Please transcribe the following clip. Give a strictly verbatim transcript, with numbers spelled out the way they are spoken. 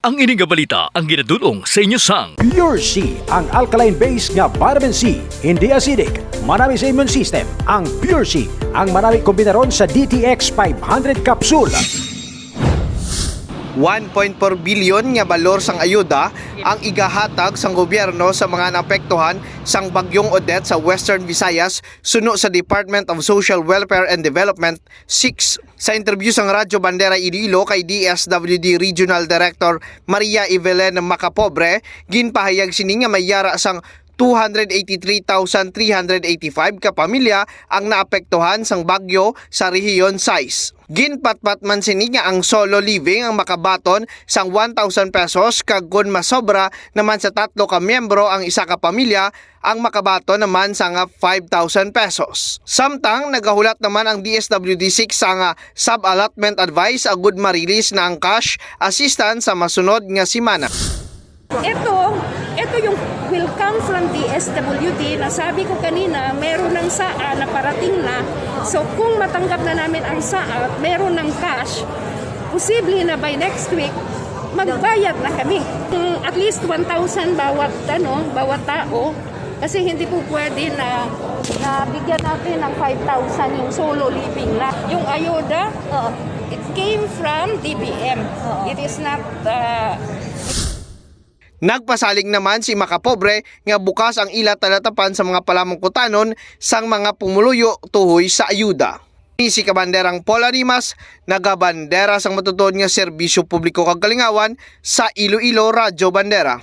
Ang ini nga balita ang ginadul-ong sa inyo sang Pure C, ang alkaline base nga vitamin C, hindi acidic, manami sa immune system. Ang Pure C, ang manami kombinaron sa D T X five hundred capsule. One point four bilyon nga balor sang ayuda ang igahatag sang gobyerno sa mga naapektuhan sang Bagyong Odette sa Western Visayas, suno sa Department of Social Welfare and Development, six. Sa interview sang Radyo Bandera Iloilo kay D S W D Regional Director Maria Evelyn Macapobre, ginpahayag sini nga may yara sang two hundred eighty-three thousand three hundred eighty-five ka pamilya ang naapektuhan sang bagyo sa Rehiyon sais. Ginpatpat man sini nga ang solo living ang makabaton sang one thousand pesos, kag kon masobra naman sa tatlo ka miyembro ang isa ka pamilya, ang makabaton naman sang five thousand pesos. Samtang nagahulat naman ang D S W D six sang sub-allotment advice agud ma-release na ang cash assistance sa masunod nga semana. Ito, ito yung will come from D S W D. Nasabi ko kanina, meron ng saa na parating na. So kung matanggap na namin ang saa, meron ng cash, posible na by next week, magbayad na kami. Mm, at least one thousand bawat, ano, bawat tao. Kasi hindi po pwede na, na bigyan natin ng five thousand yung solo living na. Yung ayuda, it came from D B M. It is not uh, Nagpasalig naman si Macapobre nga bukas ang ila talatapan sa mga palamungkutanon sang mga pumuluyo tuhoy sa ayuda. Si Kabanderang Paul Arimas, nagabandera sang matutuod nga serbisyo publiko kag kalingawan sa Iloilo Radyo Bandera.